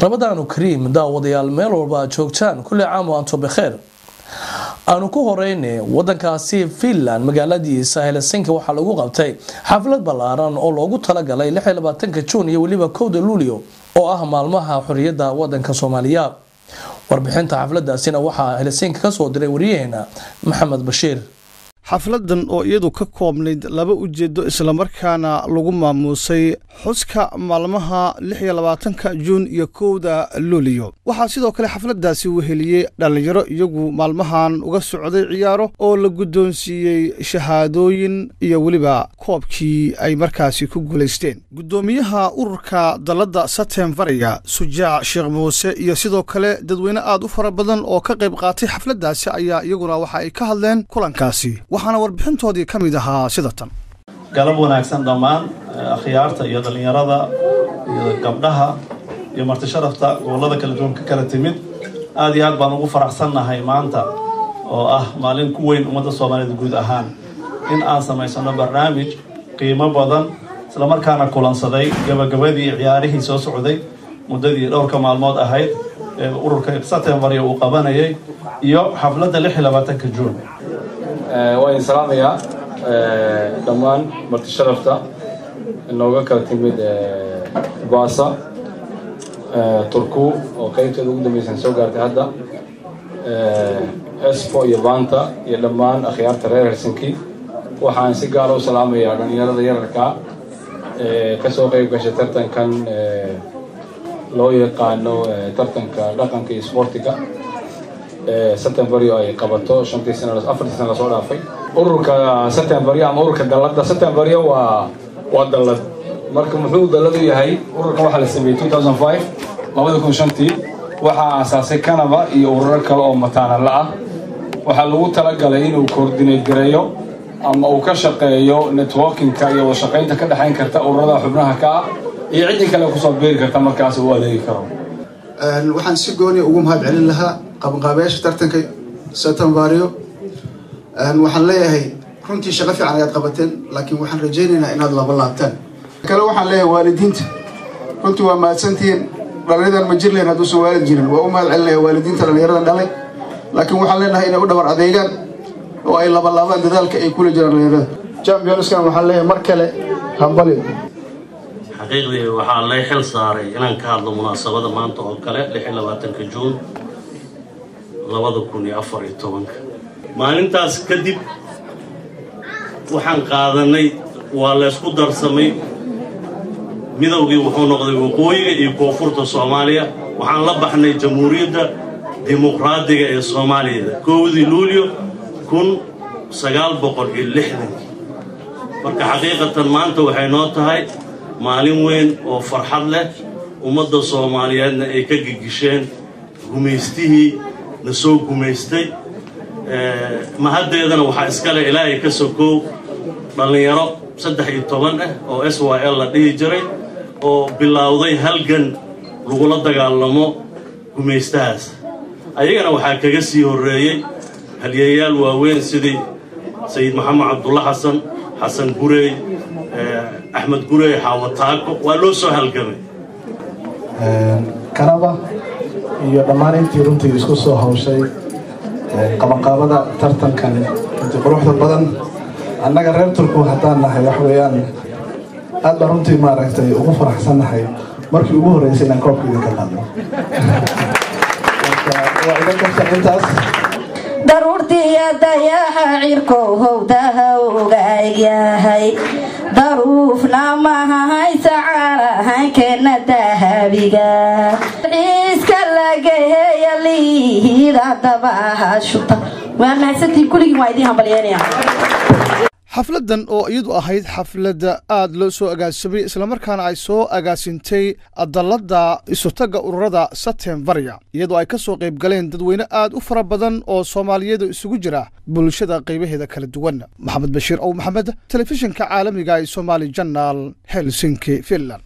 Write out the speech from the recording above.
Ramadaanu kariim daawadayaal, meel walba aad joogtaan, kulli caam wa antum bikheer. Aanu ku horeyne wadankaasi Finland, magaaladiisa Helsinki, waxaa lagu qabtay xaflad ballaaran oo loogu talagalay 26-ka Juun iyo weliba 1-da Luulyo oo ah maalmaha xoriyadda wadanka Soomaaliya. Warbixinta xafladaasina waxaa Helsinki kasoo diray wariyaheena Maxamed Bashiir. Xafladan oo iyadu ka koobnayd laba ujeeddo, islamarkaana lagu maamuusay xuska maalmaha 26-ka Juun iyo 1-da Luuliyo, waxaa sidoo kale xafladdaasi weheliyey dhallinyaro iyagu maalmahan uga socday ciyaaro oo la guddoonsiiyey shahaadooyin iyo weliba koobkii ay markaasi ku guulaysteen. Guddoomiyaha ururka dalladda Sateenvarya, Sujaac Sheekh Muuse, iyo sidoo kale dadweyne aad u fara badan oo ka qayb qaatay xafladdaasi ayaa iyaguna waxa ay ka hadleen kulankaasi, waxaana warbixintoodii ka mid ahaa sida tan. Galab wanaagsan dhammaan akhyaarta iyo dhallinyarada iyo gabdhaha iyo marti sharafta gobollada kala duwan ka kala timid. Aad iyo aad baan ugu faraxsannahay maanta oo ah maalin ku weyn ummadda Soomaaliyeed guud ahaan in aan samaysano barnaamij qiimo badan, islamarkaana kulansaday gabagabadii ciyaarihii soo socday muddadii dhowrka maalmood ahayd ee ururka Sateenvarya uu qabanayay iyo xafladda 26-ka Juun. Waa idin salaamayaa dhammaan marti sharafta inooga kala timid Vaasa, Turku oo qeybteeda ugu dambaysan soo gaartay hadda, Espoo iyo Vantaa iyo dhammaan akhyaarta reer Helsinki. Waxaan si gaara u salaamayaa dhalinyarada yararkaa ee kasoo qeyb gashay tartankan loo yaqaano tartanka dhaqanka iyo isboortiga Sateenvaryo ay qabato shantii sana, 4-tii sana lasoo dhaafay. Ururka Sateenvaryo ama ururka dalladda Sateenvaryo waa dallad. Marka muxuu dallad u yahay? Ururkan waxaa la sameeyey 2005, 2005-tii. Waxaa aasaasay Kanava iyo ururo kale oo mataanala ah. Waxaa lagu talagalay inuu coordinate gareeyo ama uu ka shaqeeyo networking-ka iyo wadashaqaynta ka dhexayn karta ururada xubnaha ka ah iyo ciddii kale kusoo biiri karta markaas uu adeegi karo. Waxaan si gooni ugu mahad celin lahaa qabanqaabayaasha tartanka Sateenvaryo. Waxaan leeyahay runtii shaqo fiican ayaad qabateen, laakiin waxaan rajaynaynaa inaad laba laabtaan. Kale waxaan leeyahay waalidiinta, runtii waa mahadsantihiin. Dhallinyadan ma jir leen hadduusan waalid jirin. Waa u mahad celinaya waalidiinta dhallinyaradan dhalay, laakiin waxaan leenahay inay u dhabar adeegaan oo ay labalaabaan dadaalka ay kula jiraan dhallinyarada. Champions-kan waxaan leeyahay mar kale hambalyo. Xaqiiqdii waxaa lay xil saaray inaan ka hadlo munaasabada maanta oo kale, 26-ka Juun 2014-ka. Maalintaas kadib waxaan qaadanay, waa laysku darsamay, midowgii wuxuu noqday waqooyiga iyo koonfurta Soomaaliya. Waxaan la baxnay Jamhuuriyadda Dimuqraadiga ee Soomaaliyada 1-dii Luulyo 1960-kii. Marka xaqiiqatan maanta waxay noo tahay maalin weyn oo farxad leh, ummadda Soomaaliyeedna ay ka gigisheen gumaystihii na soo gumaystay. Mahaddeedana waxaa iskale Ilaahay ka sokow dhallinyaro 13 ah oo SYL la dhihi jiray oo bilowday halgan lagula dagaalamo gumaystahaas. Ayagana waxaa kaga sii horreeyey halyeeyaal waaweyn sidii Sayid Maxamed Cabdulla Xasan, Xasan Gurey, Axmed Gurey, Xaawataako. Waa loo soo halgamay. Kanaba iyo dhammaan intii runtii isku soo hawshay qabanqaabada tartankan runtii quruxda badan, annaga reer Turku haddaan nahay, wax weeyaan aad baan runtii maaragtay ugu faraxsannahay markii ugu horreysay inaan koobka idinka qaadno. Waa iga kaftan intaas. Daruurtiya dayaxa cirkow howdaha uga egyahay, daruufna mahahaysa caalahankeena dahabiga xiiska lagaheya liihida dabaha shuta. Waa mahadsantiin kulligiin, waa idiin hambalyeynaya. Xafladdan oo iyadu ahayd xafladda aad loo soo agaasimay, islamarkaana ay soo agaasintay dalladda isutagga ururada Sateenvarya, iyadoo ay ka soo qayb galeen dadweyne aad u fara badan oo Soomaaliyeedu isugu jira bulshada qaybaheeda kala duwan. Maxamed Bashiir Ow Maxamed, telefishinka caalamiga ee Somaali Channel, Helsinki, Finland.